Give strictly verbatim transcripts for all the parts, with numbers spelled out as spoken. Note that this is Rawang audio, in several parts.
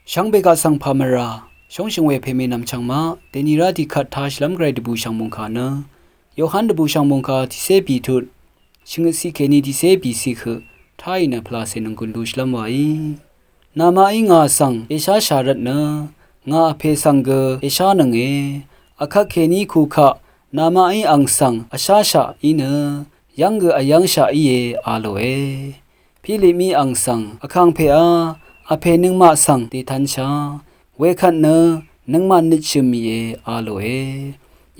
Shvngbe kaq svng pà mvrà shóngshø̀ng we pè mè nv̀mchv̀ng maq dèni rá tiqkvt tāshìlv́m gvray dvbùshv̀ng mòngkà nø Yohan dvbùshv̀ng mòngkà tiqcé bìtut shvngøt ciq kèní tiqcé bìciq høq táì nø pvlàcè nònggùn lushìlv́m wàí. Namaqí ngà svng èsháshà rvtnø ngà Vpè svng gø èshánønge. Vkvtkèní kukaq namaqí ang svng vsháshaq í nø yv́ng gø vyv́ngshaq íe a lòe. Pilipmí ang svng vkàngpèá Vpè nøngmaq svng dètānsha wekvt nø nøngmaq nøtshø̀m mìe a lòe.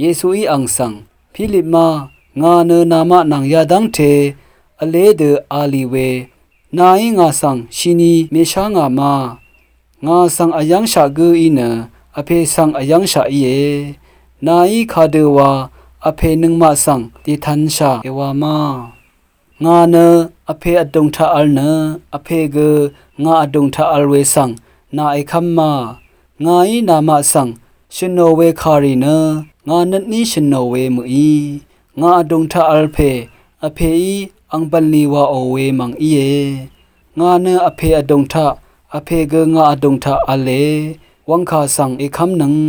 Yesuí ang svng, Pilip ma, ngà nø namaq nvng yadv́ngte vlé dø a lì we, nàí ngà svng shini mèshá ngà ma. Ngà svng vyv́ngshaq gǿ í nø Vpè svng vyv́ngshaq íe. Nàí kadø wa Vpè nøngmaq svng dètānsha èwa ma. Ngà nø Vpè vdùng taq vl nø Vpè gø ngà vdùng taq vl we svng nà èkv́m ma. Ngàí namaq svng shø̀nò we kàrì nø ngà nøtní shø̀nò we mø̀í. Ngà vdùng taq vl pè Vpèí ang bv̀nlì wàò we mv̀ng íe. Ngà nø Vpè vdùng taq, Vpè gø ngà vdùng taq v̄le. Wv̀ngkà svng èkv́mnøng.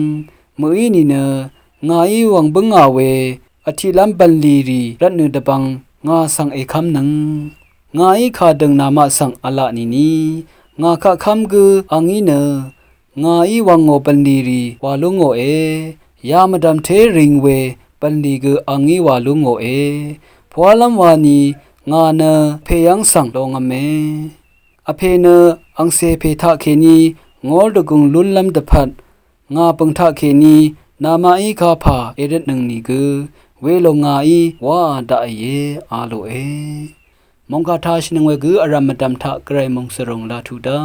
Mø̀í nìnø ngàí wv̀ng bǿngà we vtiqlv́m bv̀nlì rì rvtnø dvbvng ngà svng èkv́mnøng. Ngàí kàdø̀ng namaq svng v̄la nìni, ngà kaq kv́m gǿ angí nø ngàí wv̀ngò bv̀nlì rì wà lú ngòe. Ya mvdv̀mté ring we bv̀nlì gø angí wà lú ngòe. Pvwálv́m wani ngà nø Vpè yv́ng svng longv̄me. Vpè nø angcè pè taqkèní ngór dvgùng lúnlv́m dvpvt ngà bø̀ng taqkèní namaqí kapà èrøtnøng nìgø welòng ngàí wáā daqìe a lòe. Mòngkà tāshìnøng we gø vrv̀m mvdv̀m taq gvray mòngsvrùng laq tuq dá.